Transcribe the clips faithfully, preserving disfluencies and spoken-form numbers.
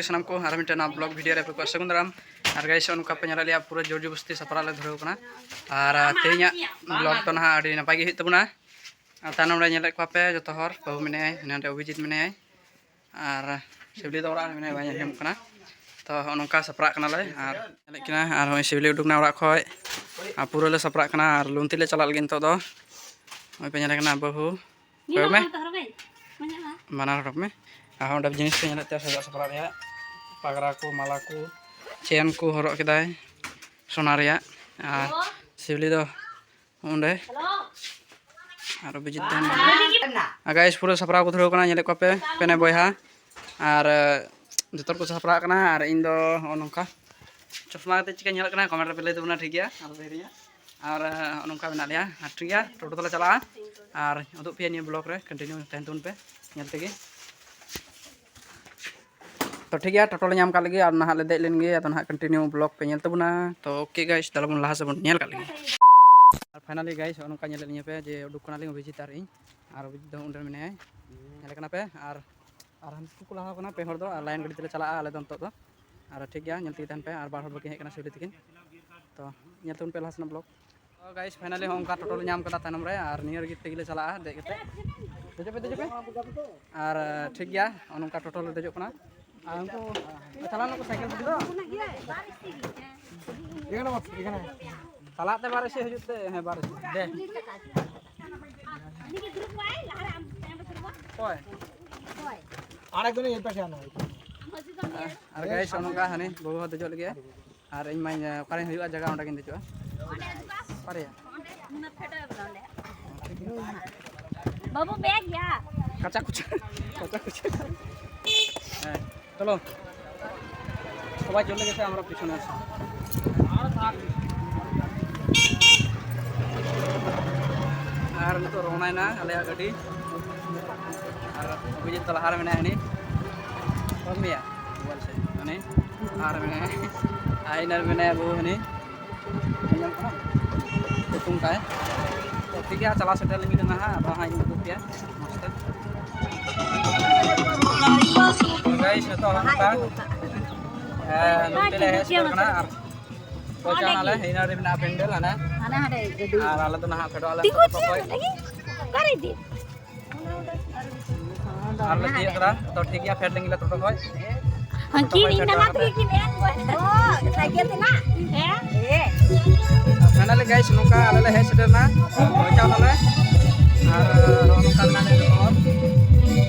ᱥᱟᱱᱟᱢ ᱠᱚ ᱟᱨ ᱢᱤᱫᱴᱮᱱ ᱱᱟᱣᱟ ᱵᱞᱚᱜ ᱵᱷᱤᱰᱤᱭᱳ ᱨᱮ ᱟᱯᱮ ᱠᱚ ᱥᱟᱹᱜᱩᱱ ᱫᱟᱨᱟᱢ᱾ ᱟᱨ ᱜᱟᱭᱤᱥ, ᱱᱚᱝᱠᱟ ᱯᱮ ᱧᱮᱞᱮᱫ ᱞᱮᱭᱟ, ᱯᱩᱨᱟᱹ ᱡᱳᱨ ᱡᱚᱵᱚᱥᱛᱤ ᱥᱟᱯᱲᱟᱣ ᱞᱮ ᱫᱷᱩᱨᱟᱹᱣ ᱠᱟᱱᱟ᱾ ᱟᱨ ᱛᱮᱦᱮᱧᱟᱜ ᱵᱞᱚᱜ ᱫᱚ ᱱᱟᱦᱟᱜ ᱟᱹᱰᱤ ᱱᱟᱯᱟᱭ ᱜᱮ ᱦᱩᱭᱩᱜ ᱛᱟᱵᱚᱱᱟ᱾ ᱟᱨ ᱛᱟᱭᱱᱚᱢ ᱨᱮ ᱧᱮᱞᱮᱫ ᱠᱚᱣᱟ ᱯᱮ ᱡᱚᱛᱚ ᱦᱚᱲ, ᱵᱟᱹᱦᱩ ᱢᱮᱱᱟᱭᱟ, ᱱᱚᱰᱮ ᱚᱵᱷᱤᱡᱤᱛ ᱢᱮᱱᱟᱭᱟ, ᱟᱨ ᱥᱤᱵᱞᱤ ᱫᱚ ᱚᱲᱟᱜ ᱨᱮ ᱢᱮᱱᱟᱭᱟ, ᱵᱟᱭ ᱧᱮᱞ ᱧᱟᱢᱚᱜ ᱠᱟᱱᱟ᱾ ᱛᱚ ᱱᱚᱜᱼᱚ ᱱᱚᱝᱠᱟ ᱥᱟᱯᱲᱟᱜ ᱠᱟᱱᱟᱞᱮ᱾ ᱟᱨ ᱧᱮᱞᱮᱫ ᱠᱤᱱᱟ, ᱟᱨ ᱦᱚᱸᱜᱼᱚᱭ ᱥᱤᱵᱞᱤ ᱩᱰᱩᱠ ᱮᱱᱟ ᱚᱲᱟᱜ ᱠᱷᱚᱡ᱾ ᱟᱨ ᱯᱩᱨᱟᱹ ᱞᱮ ᱥᱟᱯᱲᱟᱜ ᱠᱟᱱᱟ᱾ ᱟᱨ ᱞᱩᱱᱛᱤ ᱞᱮ ᱪᱟᱞᱟᱜ ᱞᱟᱹᱜᱤᱫ ᱱᱤᱛᱚᱜ ᱫᱚ᱾ ᱱᱚᱜᱼᱚᱭ ᱯᱮ ᱧᱮᱞᱮ ᱠᱟᱱᱟ ᱵᱟᱹᱦᱩ᱾ ᱠᱚᱭᱚᱜ ᱢᱮ᱾ ᱵᱟᱱᱟᱨ ᱦᱚᱲ ᱢᱮ᱾ ᱟᱨ ᱚᱸᱰᱮ ᱡᱤᱱᱤᱥ ᱠᱚ ᱧᱮᱞᱮᱫ ᱛᱮ ᱥᱟᱡᱟᱣ ᱥᱟᱯᱲᱟᱣ ᱨᱮᱭᱟᱜ, ᱯᱟᱜᱽᱨᱟ ᱠᱚ, ᱢᱟᱞᱟ ᱠᱚ, ᱪᱮᱱ ᱠᱚ ᱦᱚᱨᱚᱜ ᱠᱮᱫᱟᱭ ᱥᱚᱱᱟ ᱨᱮᱭᱟᱜ᱾ ᱟᱨ ᱥᱤᱣᱞᱤ ᱫᱚ ᱚᱸᱰᱮ, ᱟᱨ ᱚᱵᱷᱤᱡᱤᱛ ᱫᱚ ᱱᱚᱰᱮ᱾ ᱟᱨ ᱜᱟᱭᱤᱥ, ᱯᱩᱨᱟᱹ ᱥᱟᱯᱲᱟᱣ ᱠᱚ ᱫᱷᱩᱨᱟᱹᱣ ᱠᱟᱱᱟ, ᱧᱮᱞᱮᱫ ᱠᱚᱣᱟ ᱯᱮ ᱯᱮᱱᱮ ᱵᱚᱭᱦᱟ᱾ ᱟᱨ ᱡᱚᱛᱚ ᱦᱚᱲ ᱠᱚ ᱥᱟᱯᱲᱟᱣ ᱠᱟᱱᱟ᱾ ᱟᱨ ᱤᱧ ᱫᱚ ᱱᱚᱜᱼᱚ ᱱᱚᱝᱠᱟ ᱪᱚᱥᱢᱟ ᱠᱟᱛᱮ ᱪᱤᱠᱟ ᱧᱮᱞᱚᱜ ᱠᱟᱱᱟ, ᱠᱚᱢᱮᱱᱴ ᱨᱮᱯᱮ ᱞᱟᱹᱭ ᱛᱟᱵᱚᱱᱟ, ᱴᱷᱤᱠ ᱜᱮᱭᱟ? ᱟᱨ ᱱᱚᱝᱠᱟ ᱢᱮᱱᱟᱜ ᱞᱮᱭᱟ᱾ ᱟᱨ ᱴᱷᱤᱠ ᱜᱮᱭᱟ, ᱴᱳᱴᱳ ᱛᱮᱞᱮ ᱪᱟᱞᱟᱜᱼᱟ᱾ ᱟᱨ ᱩᱫᱩᱜ ᱯᱮᱭᱟ ᱱᱤᱭᱟᱹ ᱵᱞᱚᱜ ᱨᱮ, ᱠᱚᱱᱴᱤᱱᱤᱭᱩ ᱛᱟᱦᱮᱱ ᱛᱟᱵᱚᱱ ᱯᱮ ᱧᱮᱞ ᱛᱮᱜᱮ᱾ ᱛᱚ ᱴᱷᱤᱠ ᱜᱮᱭᱟ, ᱴᱳᱴᱳ ᱞᱮ ᱧᱟᱢ ᱠᱟᱜ ᱞᱮᱜᱮ, ᱟᱨ ᱱᱟᱦᱟᱜ ᱞᱮ ᱫᱮᱡ ᱞᱮᱱ ᱜᱮ᱾ ᱟᱫᱚ ᱱᱟᱦᱟᱜ ᱠᱚᱱᱴᱤᱱᱤᱭᱩ ᱵᱞᱚᱜ ᱯᱮ ᱧᱮᱞ ᱛᱟᱵᱚᱱᱟ᱾ ᱛᱚ ᱳᱠᱮ ᱜᱟᱭᱤᱥ, ᱛᱟᱦᱚᱞᱮ ᱵᱚᱱ ᱞᱟᱦᱟ ᱥᱮᱫ ᱵᱚᱱ ᱧᱮᱞ ᱠᱟᱜ ᱞᱮᱜᱮ᱾ ᱟᱨ ᱯᱷᱟᱭᱱᱟᱞᱤ ᱜᱟᱭᱤᱥ, ᱱᱚᱜᱼᱚ ᱱᱚᱝᱠᱟ ᱧᱮᱞᱮᱫ ᱞᱤᱧᱟ ᱯᱮ ᱡᱮ ᱩᱰᱩᱠ ᱠᱟᱱᱟᱞᱤᱧ ᱚᱵᱷᱤᱡᱤᱛ ᱟᱨ ᱤᱧ, ᱟᱨ ᱚᱵᱷᱤᱡᱤᱛ ᱫᱚ ᱚᱸᱰᱮ ᱢᱮᱱᱟᱭᱟ, ᱧᱮᱞᱮ ᱠᱟᱱᱟ ᱯᱮ᱾ ᱟᱨ ᱟᱨ ᱦᱟᱱᱠᱩ ᱠᱚ ᱞᱟᱦᱟ ᱠᱟᱱᱟ ᱯᱮ ᱦᱚᱲ ᱫᱚ, ᱟᱨ ᱞᱟᱭᱤᱱ ᱜᱟᱹᱰᱤ ᱛᱮᱞᱮ ᱪᱟᱞᱟᱜᱼᱟ ᱟᱞᱮ ᱫᱚ ᱱᱤᱛᱚᱜ ᱫᱚ᱾ ᱟᱨ ᱴᱷᱤᱠ ᱜᱮᱭᱟ, ᱧᱮᱞ ᱛᱮᱜᱮ ᱛᱟᱦᱮᱱ ᱯᱮ, ᱟᱨ ᱵᱟᱨ ᱦᱚᱲ ᱵᱟᱹᱠᱤ ᱦᱮᱡ ᱠᱟᱱᱟ ᱥᱤᱣᱞᱤ ᱛᱤᱠᱤᱱ᱾ ᱛᱚ ᱧᱮᱞ ᱛᱟᱵᱚᱱ ᱯᱮ ᱞᱟᱦᱟ ᱥᱮᱱᱟᱜ ᱵᱞᱚᱜ᱾ ᱛᱚ ᱜᱟᱭᱤᱥ, ᱯᱷᱟᱭᱱᱟᱞᱤ ᱦᱚᱸ ᱚᱱᱠᱟ ᱴᱳᱴᱳ ᱞᱮ ᱧᱟᱢ ᱠᱟᱫᱟ ᱛᱟᱭᱱᱚᱢ ᱨᱮ, ᱟᱨ ᱱᱤᱭᱟᱹ ᱨᱮᱜᱮ ᱛᱮᱜᱮ ᱞᱮ ᱪᱟᱞᱟᱜᱼᱟ ᱫᱮᱡ ᱠᱟᱛᱮ᱾ ᱫᱮᱡᱚᱜ ᱯᱮ, ᱫᱮᱡᱚᱜ ᱯᱮ᱾ ᱟᱨ ᱴᱷᱤᱠ ᱜᱮᱭᱟ, ᱱᱚᱜᱼᱚ ᱱᱚᱝᱠᱟ ᱴᱳᱴᱳ ᱞᱮ ᱫᱮᱡᱚᱜ ᱠᱟᱱᱟ᱾ ᱟᱨ ᱩᱱᱠᱩ ᱪᱟᱞᱟᱣ ᱱᱟᱠᱚ ᱥᱟᱭᱠᱮᱞ ᱛᱮᱜᱮ ᱫᱚ᱾ ᱮᱠᱷᱟᱱᱮ ᱵᱚᱥ, ᱮᱠᱷᱟᱱᱮ᱾ ᱪᱟᱞᱟᱜ ᱛᱮ ᱵᱟᱨ ᱤᱥᱤ, ᱦᱤᱡᱩᱜ ᱛᱮ, ᱦᱮᱸ, ᱵᱟᱨ ᱤᱥᱤ᱾ ᱫᱮ᱾ ᱚᱠᱚᱭ? ᱟᱨ ᱜᱟᱭᱤᱥ, ᱱᱚᱜᱼᱚ ᱱᱚᱝᱠᱟ ᱦᱟᱹᱱᱤ ᱵᱟᱹᱵᱩ ᱦᱚᱸ ᱫᱮᱡᱚᱜ ᱞᱟᱹᱜᱤᱫ᱾ ᱟᱨ ᱤᱧ ᱢᱟᱧ, ᱚᱠᱟᱨᱮᱧ ᱦᱩᱭᱩᱜᱼᱟ ᱡᱟᱭᱜᱟ, ᱚᱸᱰᱮ ᱜᱤᱧ ᱫᱮᱡᱚᱜᱼᱟ᱾ ᱚᱠᱟᱨᱮᱭᱟ? ᱵᱟᱹᱵᱩ, ᱵᱮᱜᱽ ᱭᱟ᱾ ᱠᱟᱪᱟ ᱠᱩᱪᱟ, ᱠᱟᱪᱟ ᱠᱩᱪᱟ᱾ ᱦᱮᱸ, ᱪᱚᱞᱚ᱾ সবাই চলে গেছে, আমরা পিছনে আছি। আর নিতোᱜ ᱨᱚᱣᱟᱱᱟᱭᱮᱱᱟ ᱟᱞᱮᱭᱟᱜ ᱜᱟᱹᱰᱤ᱾ ᱟᱨ ᱚᱵᱷᱤᱡᱤᱛ ᱫᱚ ᱞᱟᱦᱟ ᱨᱮ ᱢᱮᱱᱟᱭᱟ ᱦᱟᱹᱱᱤ᱾ ᱵᱟᱢ ᱢᱮᱭᱟ? ᱢᱳᱵᱟᱭᱤᱞ ᱥᱮᱫ᱾ ᱦᱟᱹᱱᱤ ᱞᱟᱦᱟ ᱨᱮ ᱢᱮᱱᱟᱭᱟ᱾ ᱟᱨ ᱤᱱᱟᱹ ᱨᱮ ᱢᱮᱱᱟᱭᱟ ᱵᱟᱹᱵᱩ ᱦᱟᱹᱱᱤ᱾ ᱧᱮᱞ ᱧᱟᱢ ᱠᱟᱱᱟ? ᱥᱤᱛᱩᱝ ᱠᱟᱭ᱾ ᱛᱚ ᱴᱷᱤᱠ ᱜᱮᱭᱟ, ᱪᱟᱞᱟᱣ ᱥᱮᱴᱮᱨ ᱞᱮᱱ ᱜᱮ ᱱᱟᱦᱟᱜ, ᱟᱫᱚ ᱦᱟᱸᱜ ᱤᱧ ᱩᱫᱩᱜ ᱯᱮᱭᱟ ᱢᱚᱡᱽ ᱛᱮ᱾ ᱜᱟᱭᱤᱥ, ᱱᱤᱛᱚᱜ ᱦᱚᱸ ᱱᱚᱝᱠᱟ, ᱦᱮᱸ, ᱱᱚᱛᱮ ᱞᱮ ᱦᱮᱡ ᱥᱮᱴᱮᱨ ᱠᱟᱱᱟ ᱟᱨ ᱯᱳᱣᱪᱷᱟᱣ ᱱᱟᱞᱮ, ᱦᱤᱱᱟᱹ ᱨᱮ ᱢᱮᱱᱟᱜᱼᱟ ᱯᱮᱱᱰᱮᱞ ᱦᱟᱱᱮ᱾ ᱦᱟᱱᱮ ᱦᱟᱸᱰᱮ ᱜᱟᱹᱰᱤ᱾ ᱟᱨ ᱟᱞᱮ ᱫᱚ ᱱᱟᱦᱟᱜ ᱯᱷᱮᱰᱚᱜ ᱟᱞᱮ ᱛᱤᱸᱜᱩ ᱴᱳᱴᱳ ᱠᱷᱚᱡ᱾ ᱚᱠᱟᱨᱮ ᱤᱫᱤ? ᱟᱨ ᱞᱮ ᱛᱤᱭᱳᱜ ᱠᱮᱫᱟ, ᱛᱚ ᱴᱷᱤᱠ ᱜᱮᱭᱟ, ᱯᱷᱮᱰ ᱞᱮᱱ ᱜᱮᱞᱮ ᱴᱳᱴᱳ ᱠᱷᱚᱡ᱾ ᱦᱟᱹᱱᱠᱤᱱ ᱤᱧ ᱱᱟᱢᱟ ᱛᱮᱜᱮ ᱠᱤᱱ ᱮᱢ ᱜᱚᱫ ᱮᱱᱟ᱾ ᱚ, ᱥᱟᱭᱠᱮᱞ ᱛᱮ ᱱᱟ? ᱦᱮᱸ᱾ ᱦᱮᱸ᱾ ᱯᱷᱟᱭᱱᱟᱞᱤ ᱜᱟᱭᱤᱥ, ᱱᱚᱝᱠᱟ ᱟᱞᱮ ᱞᱮ ᱦᱮᱡ ᱥᱮᱴᱮᱨ ᱮᱱᱟ, ᱯᱳᱣᱪᱷᱟᱣ ᱱᱟᱞᱮ᱾ ᱟᱨ ᱱᱚᱜᱼᱚ ᱱᱚᱝᱠᱟ ᱢᱮᱱᱟᱜ ᱞᱮᱭᱟ ᱡᱚᱛᱚ ᱦᱚᱲ᱾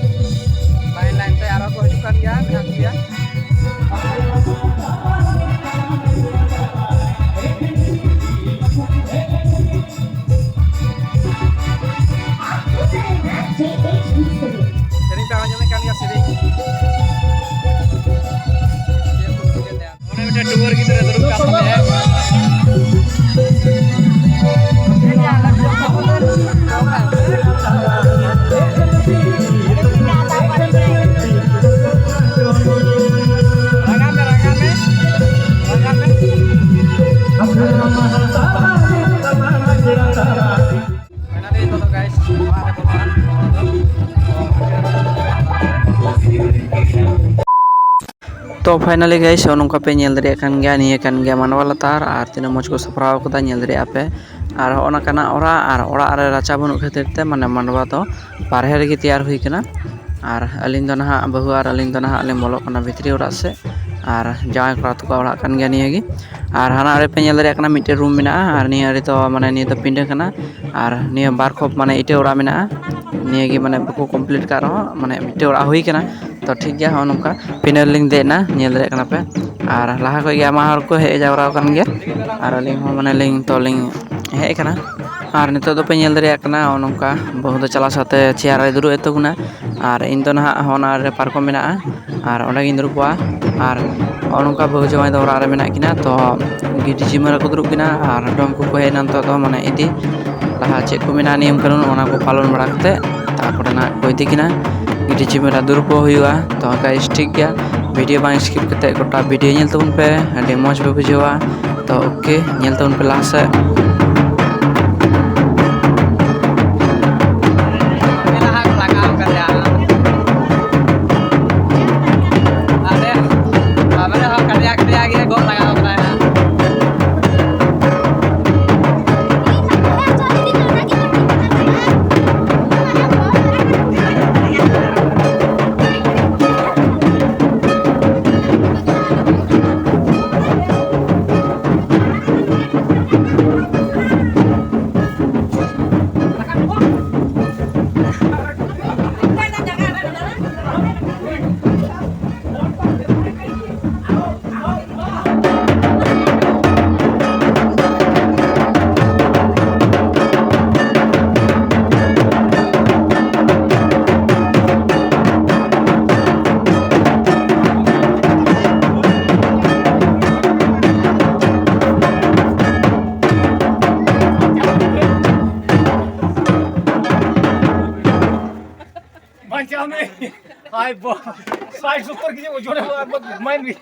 ᱞᱟᱭᱤᱱ ᱞᱟᱭᱤᱱ ᱛᱮ ᱟᱨᱚ ᱠᱚ ᱦᱤᱡᱩᱜ ᱠᱟᱱ ᱜᱮᱭᱟ, ᱢᱮᱱᱟᱜ ᱠᱚᱜᱮᱭᱟ᱾ ᱥᱮᱨᱮᱧ ᱯᱮ ᱟᱸᱡᱚᱢᱮᱫ ᱠᱟᱱ ᱜᱮᱭᱟ, ᱥᱮᱨᱮᱧ᱾ ᱚᱸᱰᱮ ᱢᱤᱫᱴᱮᱱ ᱴᱩᱣᱟᱹᱨ ᱜᱤᱫᱽᱨᱟᱹ ᱫᱩᱲᱩᱵ ᱠᱟᱱ ᱛᱟᱞᱮᱭᱟᱭ᱾ ᱨᱟᱸᱜᱟᱣ ᱢᱮ, ᱨᱟᱸᱜᱟᱣ ᱢᱮ, ᱨᱟᱸᱜᱟᱣ ᱢᱮ᱾ Finally, ᱱᱤᱛᱚᱜ ᱫᱚ guys, ᱚᱲᱟᱜ ᱨᱮ ᱵᱚᱞᱚᱜᱼᱟ᱾ ᱛᱚ finally guys, ᱱᱚᱜᱼᱚ ᱱᱚᱝᱠᱟ ᱯᱮ ᱧᱮᱞ ᱫᱟᱲᱮᱭᱟᱜ ᱠᱟᱱ ᱜᱮᱭᱟ, ᱱᱤᱭᱟᱹ ᱠᱟᱱ ᱜᱮᱭᱟ ᱢᱟᱰᱣᱟ ᱞᱟᱛᱟᱨ, ᱟᱨ ᱛᱤᱱᱟᱹᱜ ᱢᱚᱡᱽ ᱠᱚ ᱥᱟᱯᱲᱟᱣ ᱠᱟᱫᱟ, ᱧᱮᱞ ᱫᱟᱲᱮᱭᱟᱜᱼᱟ ᱯᱮ᱾ ᱟᱨ ᱦᱚᱸᱜᱼᱚ ᱱᱚᱝᱠᱟᱱᱟᱜ ᱚᱲᱟᱜ, ᱟᱨ ᱚᱲᱟᱜ ᱨᱮ ᱨᱟᱪᱟ ᱵᱟᱹᱱᱩᱜ ᱠᱷᱟᱹᱛᱤᱨ ᱛᱮ ᱢᱟᱱᱮ ᱢᱟᱰᱣᱟ ᱫᱚ ᱵᱟᱨᱦᱮ ᱨᱮᱜᱮ ᱛᱮᱭᱟᱨ ᱦᱩᱭ ᱠᱟᱱᱟ᱾ ᱟᱨ ᱟᱹᱞᱤᱧ ᱫᱚ ᱱᱟᱦᱟᱜ ᱵᱟᱹᱦᱩ ᱟᱨ ᱟᱹᱞᱤᱧ ᱫᱚ ᱱᱟᱦᱟᱜ ᱞᱤᱧ ᱵᱚᱞᱚᱜ ᱠᱟᱱᱟ ᱵᱷᱤᱛᱨᱤ ᱚᱲᱟᱜ ᱥᱮᱫ᱾ ᱟᱨ ᱡᱟᱶᱟᱭ ᱠᱚᱲᱟ ᱛᱟᱠᱚᱣᱟᱜ ᱚᱲᱟᱜ ᱠᱟᱱ ᱜᱮᱭᱟ ᱱᱤᱭᱟᱹ ᱜᱮ᱾ ᱟᱨ ᱦᱟᱱᱟ ᱟᱲᱮ ᱯᱮ ᱧᱮᱞ ᱫᱟᱲᱮᱭᱟᱜ ᱠᱟᱱᱟ, ᱢᱤᱫᱴᱮᱱ ᱨᱩᱢ ᱢᱮᱱᱟᱜᱼᱟ, ᱟᱨ ᱱᱤᱭᱟᱹ ᱟᱲᱮ ᱫᱚ ᱢᱟᱱᱮ ᱱᱤᱭᱟᱹ ᱫᱚ ᱯᱤᱸᱰᱟᱹ ᱠᱟᱱᱟ᱾ ᱟᱨ ᱱᱤᱭᱟᱹ ᱵᱟᱨ ᱠᱷᱚᱯ ᱢᱟᱱᱮ ᱤᱴᱟᱹ ᱚᱲᱟᱜ ᱢᱮᱱᱟᱜᱼᱟ, ᱱᱤᱭᱟᱹ ᱜᱮ ᱢᱟᱱᱮ ᱵᱟᱠᱚ complete ᱠᱟᱜ ᱨᱮᱦᱚᱸ ᱢᱟᱱᱮ ᱢᱤᱫᱴᱮᱱ ᱚᱲᱟᱜ ᱦᱩᱭ ᱠᱟᱱᱟ᱾ ᱛᱚ ᱴᱷᱤᱠ ᱜᱮᱭᱟ, ᱦᱚᱸᱜᱼᱚ ᱱᱚᱝᱠᱟ ᱯᱤᱸᱰᱟᱹ ᱨᱮᱞᱤᱧ ᱫᱮᱡ ᱮᱱᱟ, ᱧᱮᱞ ᱫᱟᱲᱮᱭᱟᱜ ᱠᱟᱱᱟ ᱯᱮ᱾ ᱟᱨ ᱞᱟᱦᱟ ᱠᱷᱚᱡ ᱜᱮ ᱟᱭᱢᱟ ᱦᱚᱲ ᱠᱚ ᱦᱮᱡ ᱡᱟᱣᱨᱟ ᱟᱠᱟᱱ ᱜᱮᱭᱟ, ᱟᱨ ᱟᱹᱞᱤᱧ ᱦᱚᱸ ᱢᱟᱱᱮ ᱞᱤᱧ ᱛᱚ ᱞᱤᱧ ᱦᱮᱡ ᱟᱠᱟᱱᱟ᱾ ᱟᱨ ᱱᱤᱛᱚᱜ ᱫᱚᱯᱮ ᱧᱮᱞ ᱫᱟᱲᱮᱭᱟᱜ ᱠᱟᱱᱟ, ᱱᱚᱜᱼᱚ ᱱᱚᱝᱠᱟ ᱵᱟᱹᱦᱩ ᱫᱚ ᱪᱟᱞᱟᱣ ᱥᱟᱶᱛᱮ chair ᱨᱮ ᱫᱩᱲᱩᱵ ᱮ ᱛᱟᱵᱚᱱᱟ, ᱟᱨ ᱤᱧ ᱫᱚ ᱱᱟᱦᱟᱜ ᱦᱚᱸ ᱚᱱᱟ ᱨᱮ ᱯᱟᱨᱠᱚᱢ ᱢᱮᱱᱟᱜᱼᱟ, ᱟᱨ ᱚᱸᱰᱮ ᱜᱤᱧ ᱫᱩᱲᱩᱵ ᱠᱚᱜᱼᱟ᱾ ᱟᱨ ᱱᱚᱜᱼᱚ ᱱᱚᱝᱠᱟ ᱵᱟᱹᱦᱩ ᱡᱟᱶᱟᱭ ᱫᱚ ᱚᱲᱟᱜ ᱨᱮ ᱢᱮᱱᱟᱜ ᱠᱤᱱᱟ, ᱛᱚ ᱜᱤᱰᱤ ᱡᱤᱢᱟᱹ ᱨᱮᱠᱚ ᱫᱩᱲᱩᱵ ᱠᱤᱱᱟ, ᱟᱨ ᱰᱚᱢ ᱠᱚᱠᱚ ᱦᱮᱡ ᱮᱱᱟ ᱱᱤᱛᱚᱜ ᱫᱚ ᱢᱟᱱᱮ ᱤᱫᱤ ᱞᱟᱦᱟ ᱪᱮᱫ ᱠᱚ ᱢᱮᱱᱟᱜᱼᱟ ᱱᱤᱭᱚᱢ ᱠᱟᱹᱱᱩᱱ, ᱚᱱᱟ ᱠᱚ ᱯᱟᱞᱚᱱ ᱵᱟᱲᱟ ᱠᱟᱛᱮ ᱛᱟᱨᱯᱚᱨᱮ ᱱᱟᱦᱟᱜ ᱠᱚ ᱤᱫᱤ ᱠᱤᱱᱟ᱾ ᱜᱤᱰᱤ ᱡᱤᱢᱟᱹ ᱨᱮ ᱫᱩᱲᱩᱵ ᱠᱚ ᱦᱩᱭᱩᱜᱼᱟ᱾ ᱛᱚ guys, ᱴᱷᱤᱠ ᱜᱮᱭᱟ, video ᱵᱟᱝ skip ᱠᱟᱛᱮ ᱜᱚᱴᱟ video ᱧᱮᱞ ᱛᱟᱵᱚᱱ ᱯᱮ, ᱟᱹᱰᱤ ᱢᱚᱡᱽ ᱯᱮ ᱵᱩᱡᱷᱟᱹᱣᱟ᱾ ᱛᱚ okay, ᱧᱮᱞ ᱛᱟᱵᱚᱱ ᱯᱮ ᱞᱟᱦᱟ ᱥᱮᱫ᱾ ᱢᱮᱞᱟ ᱦᱟᱴ ᱞᱟᱜᱟᱣ ᱠᱟᱱᱟ᱾ ᱥᱟᱴ ᱥᱚᱛᱛᱚᱨ ᱠᱮᱡᱤ ᱳᱡᱚᱱ ᱮ ᱟᱨ ᱵᱟᱫ ᱢᱟᱭᱤᱱ ᱜᱮ᱾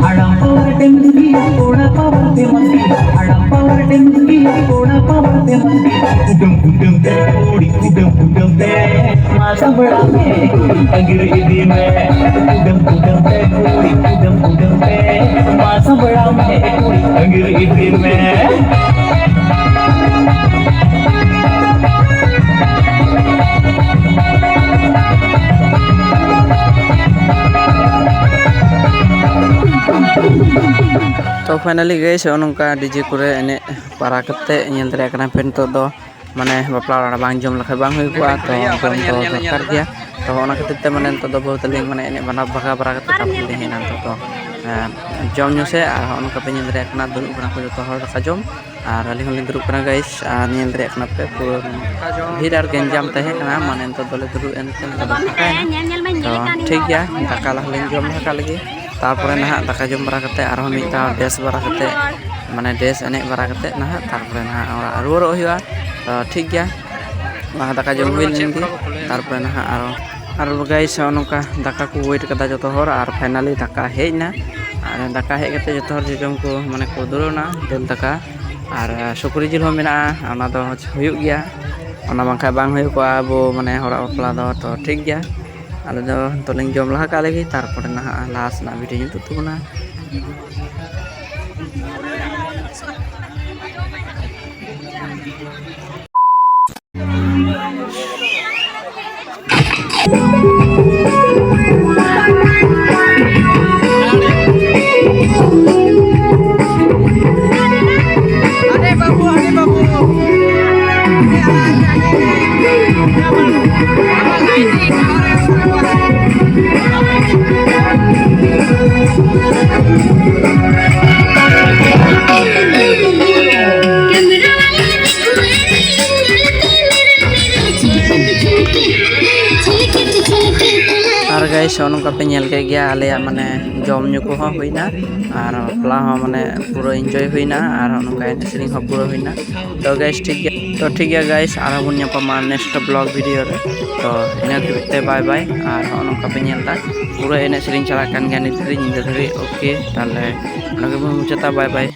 ᱦᱟᱲᱟᱢ power ᱛᱮ ᱢᱩᱥᱠᱤᱞ, ᱠᱚᱲᱟ power ᱛᱮ ᱢᱩᱥᱠᱤᱞ, ᱦᱟᱲᱟᱢ power ᱛᱮ ᱢᱩᱥᱠᱤᱞ, ᱠᱚᱲᱟ power ᱛᱮ ᱢᱩᱥᱠᱤᱞ᱾ ᱠᱩᱰᱟᱹᱢ ᱠᱩᱰᱟᱹᱢ ᱛᱮ ᱠᱩᱲᱤ, ᱠᱩᱰᱟᱹᱢ ᱠᱩᱰᱟᱹᱢ ᱛᱮ ᱢᱟ ᱥᱟᱢᱵᱲᱟᱣ ᱢᱮ, ᱠᱩᱲᱤ ᱟᱹᱜᱤᱨ ᱤᱫᱤ ᱢᱮ᱾ ᱠᱩᱰᱟᱹᱢ ᱠᱩᱰᱟᱹᱢ ᱛᱮ ᱠᱩᱲᱤ, ᱠᱩᱰᱟᱹᱢ ᱠᱩᱰᱟᱹᱢ ᱛᱮ ᱢᱟ ᱥᱟᱢᱵᱲᱟᱣ ᱢᱮ, ᱠᱩᱲᱤ ᱟᱹᱜᱤᱨ ᱤᱫᱤ ᱢᱮ᱾ ᱛᱚ finally guys, ᱱᱚᱜᱼᱚ ᱱᱚᱝᱠᱟ DJ ᱠᱚᱨᱮ ᱮᱱᱮᱡ ᱵᱟᱲᱟ ᱠᱟᱛᱮ ᱧᱮᱞ ᱫᱟᱲᱮᱭᱟᱜ ᱠᱟᱱᱟ ᱯᱮ, ᱱᱤᱛᱚᱜ ᱫᱚ ᱢᱟᱱᱮ ᱵᱟᱯᱞᱟ ᱚᱲᱟᱜ ᱨᱮ ᱵᱟᱝ ᱡᱚᱢ ᱞᱮᱠᱷᱟᱱ ᱵᱟᱝ ᱦᱩᱭ ᱠᱚᱜᱼᱟ, ᱛᱚ ᱡᱚᱢ ᱫᱚ ᱫᱚᱨᱠᱟᱨ ᱜᱮᱭᱟ᱾ ᱛᱚ ᱚᱱᱟ ᱠᱷᱟᱹᱛᱤᱨ ᱛᱮ ᱢᱟᱱᱮ ᱱᱤᱛᱚᱜ ᱫᱚ ᱵᱟᱹᱦᱩ ᱛᱟᱹᱞᱤᱧ ᱢᱟᱱᱮ ᱮᱱᱮᱡ ᱵᱟᱱᱟ ᱵᱷᱟᱜᱟᱣ ᱵᱟᱲᱟ ᱠᱟᱛᱮ ᱛᱟᱨᱯᱚᱨᱮ ᱞᱤᱧ ᱦᱮᱡ ᱮᱱᱟ ᱱᱤᱛᱚᱜ ᱫᱚ, ᱮᱸ, ᱡᱚᱢ ᱧᱩ ᱥᱮ᱾ ᱟᱨ ᱦᱚᱸᱜᱼᱚ ᱱᱚᱝᱠᱟ ᱯᱮ ᱧᱮᱞ ᱫᱟᱲᱮᱭᱟᱜ ᱠᱟᱱᱟ, ᱫᱩᱲᱩᱵ ᱠᱟᱱᱟ ᱠᱚ ᱡᱚᱛᱚ ᱦᱚᱲ ᱫᱟᱠᱟ ᱡᱚᱢ, ᱟᱨ ᱟᱹᱞᱤᱧ ᱦᱚᱸᱞᱤᱧ ᱫᱩᱲᱩᱵ ᱠᱟᱱᱟ guys᱾ ᱟᱨ ᱧᱮᱞ ᱫᱟᱲᱮᱭᱟᱜ ᱠᱟᱱᱟ ᱯᱮ ᱯᱩᱨᱟᱹ ᱵᱷᱤᱲ ᱟᱨ ᱜᱮᱧᱡᱟᱢ ᱛᱟᱦᱮᱸ ᱠᱟᱱᱟ, ᱢᱟᱱᱮ ᱱᱤᱛᱚᱜ ᱫᱚᱞᱮ ᱫᱩᱲᱩᱵ ᱮᱱ ᱛᱮ ᱱᱤᱛᱚᱜ ᱫᱚ ᱯᱷᱟᱸᱠᱟᱭᱮᱱᱟ᱾ ᱛᱚ ᱴᱷᱤᱠ ᱜᱮᱭᱟ, ᱫᱟᱠᱟ ᱞᱟᱦᱟ ᱞᱤᱧ ᱡᱚᱢ ᱞᱟᱦᱟ ᱠᱟᱜ ᱞᱮᱜᱮ, ᱛᱟᱨᱯᱚᱨᱮ ᱱᱟᱦᱟᱜ ᱫᱟᱠᱟ ᱡᱚᱢ ᱵᱟᱲᱟ ᱠᱟᱛᱮ ᱟᱨᱦᱚᱸ ᱢᱤᱫ ᱫᱷᱟᱣ ᱰᱮᱥ ᱵᱟᱲᱟ ᱠᱟᱛᱮ, ᱢᱟᱱᱮ ᱰᱮᱥ ᱮᱱᱮᱡ ᱵᱟᱲᱟ ᱠᱟᱛᱮ ᱱᱟᱦᱟᱜ ᱛᱟᱨᱯᱚᱨᱮ ᱱᱟᱦᱟᱜ ᱚᱲᱟᱜ ᱨᱩᱣᱟᱹᱲᱚᱜ ᱦᱩᱭᱩᱜᱼᱟ᱾ ᱛᱚ ᱴᱷᱤᱠ ᱜᱮᱭᱟ, ᱞᱟᱦᱟ ᱫᱟᱠᱟ ᱡᱚᱢ ᱦᱩᱭ ᱞᱮᱱ ᱜᱮ, ᱛᱟᱨᱯᱚᱨᱮ ᱱᱟᱦᱟᱜ ᱟᱨᱚ, ᱟᱨ guys ᱱᱚᱜᱼᱚ ᱱᱚᱝᱠᱟ ᱫᱟᱠᱟ ᱠᱚ wait ᱠᱟᱫᱟ ᱡᱚᱛᱚ ᱦᱚᱲ, ᱟᱨ finally ᱫᱟᱠᱟ ᱦᱮᱡ ᱮᱱᱟ᱾ ᱟᱨ ᱫᱟᱠᱟ ᱦᱮᱡ ᱠᱟᱛᱮ ᱡᱚᱛᱚ ᱦᱚᱲ ᱡᱚᱡᱚᱢ ᱠᱚ ᱢᱟᱱᱮ ᱠᱚ ᱫᱩᱲᱩᱵ ᱮᱱᱟ, ᱫᱟᱹᱞ ᱫᱟᱠᱟ ᱟᱨ ᱥᱩᱠᱨᱤ ᱡᱤᱞ ᱦᱚᱸ ᱢᱮᱱᱟᱜᱼᱟ, ᱚᱱᱟ ᱫᱚ ᱦᱩᱭᱩᱜ ᱜᱮᱭᱟ, ᱚᱱᱟ ᱵᱟᱝᱠᱷᱟᱱ ᱵᱟᱝ ᱦᱩᱭ ᱠᱚᱜᱼᱟ ᱟᱵᱚ ᱢᱟᱱᱮ ᱦᱚᱲᱟᱜ ᱵᱟᱯᱞᱟ ᱫᱚ᱾ ᱛᱚ ᱴᱷᱤᱠ ᱜᱮᱭᱟ, ᱟᱞᱮ ᱫᱚ ᱱᱤᱛᱚᱜ ᱞᱤᱧ ᱡᱚᱢ ᱞᱟᱦᱟ ᱠᱟᱜ ᱞᱮᱜᱮ, ᱛᱟᱨᱯᱚᱨᱮ ᱱᱟᱦᱟᱜ ᱞᱟᱦᱟ ᱥᱮᱱᱟᱜ video ᱧᱮᱞ ᱦᱚᱪᱚ ᱛᱟᱵᱚᱱᱟ᱾ ᱟᱨ guys, ᱱᱚᱜᱼᱚ ᱱᱚᱝᱠᱟ ᱯᱮ ᱧᱮᱞ ᱠᱮᱫ ᱜᱮᱭᱟ, ᱟᱞᱮᱭᱟᱜ ᱢᱟᱱᱮ ᱡᱚᱢ ᱧᱩ ᱠᱚᱦᱚᱸ ᱦᱩᱭᱱᱟ ᱟᱨ ᱵᱟᱯᱞᱟ ᱦᱚᱸ ᱢᱟᱱᱮ ᱯᱩᱨᱟᱹ enjoy ᱦᱩᱭᱱᱟ ᱟᱨ ᱱᱚᱜᱼᱚ ᱱᱚᱝᱠᱟ ᱮᱱᱮᱡ ᱥᱮᱨᱮᱧ ᱦᱚᱸ ᱯᱩᱨᱟᱹ ᱦᱩᱭᱱᱟ᱾ ᱛᱚ guys, ᱴᱷᱤᱠ ᱜᱮᱭᱟ, ᱛᱚ ᱴᱷᱤᱠ ᱜᱮᱭᱟ guys, ᱟᱨᱦᱚᱸ ᱵᱚᱱ ᱧᱟᱯᱟᱢᱟ next vlog video ᱨᱮ᱾ ᱛᱚ ᱤᱱᱟᱹ ᱫᱷᱟᱹᱵᱤᱡ ᱛᱮ bye bye᱾ ᱟᱨ ᱱᱚᱜᱼᱚ ᱱᱚᱝᱠᱟ ᱯᱮ ᱧᱮᱞ ᱮᱫᱟ, ᱯᱩᱨᱟᱹ ᱮᱱᱮᱡ ᱥᱮᱨᱮᱧ ᱪᱟᱞᱟᱜ ᱠᱟᱱ ᱜᱮᱭᱟ ᱱᱤᱛ ᱫᱷᱟᱹᱵᱤᱡ, ᱧᱤᱫᱟᱹ ᱫᱷᱟᱹᱵᱤᱡ᱾ Okay, ᱛᱟᱦᱞᱮ ᱱᱚᱰᱮ ᱜᱮᱵᱚᱱ ᱢᱩᱪᱟᱹᱫᱟ, bye bye᱾